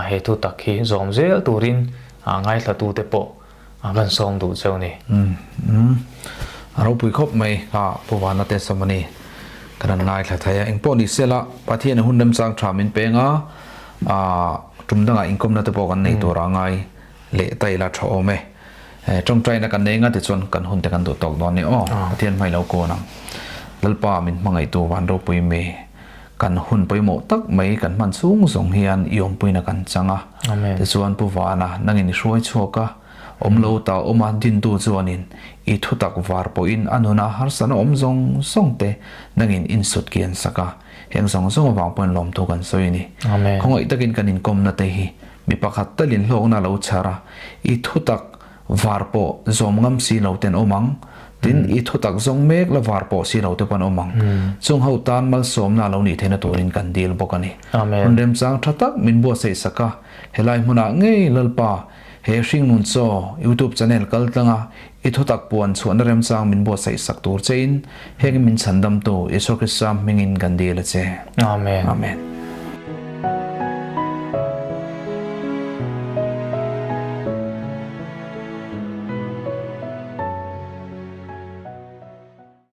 Speaker 2: he thu tak hi zawm zel turin ngaithlatute pawh kan sawm duh cheu ni.
Speaker 1: A ropui khawp mai a Pu Vana te Samani kan han ngaithla thei a. Engpawh ni sela Pathian hun remchang tha min peng a, tum dangah inkawmna te pawh kan nei tur a ngai leh ta ila tha awm e. Tawngtaina kan nei nga tichuan kan hun te kan duh tawk dawn ni aw. Pathian hmai lo kawn ang. Lalpa min hmangaihtu van ropui mi. Kan hun pawimawh tak mai kan hman chhung zawng hian i awmpuina kan chang a. Tichuan Pu Vana, nangin i hruai chhuak a, awm lo ta awm a, dintu chuanin i thutak var pawhin a nuna harsatna awm zawng zawng te nangin insut kian sak a. Heng zawng zawng avang pawhin lawmthu kan sawi a ni. Khawngaih takin kan inkawmna te hi mi pakhat talin hlawkna lo chhar a, i thutak Var pawh zawm ngam si lo ten awm ang. Tin, i thutak zawng mek la var pawh si lo te pawn awm ang. Chung ho tan malsawmna lo nih theihna turin kan dil bawk a ni. Hun remchang tha tak min buatsaih sak a, helai hmunah ngei Lalpa, he Hringnun Chaw YouTube channel kal tlanga i thutak puan chhuahna remchang min buatsaih sak tur chein heng min chhandamtu Isua Krista hmingin kan dil a che.
Speaker 2: Amen.
Speaker 1: Amen.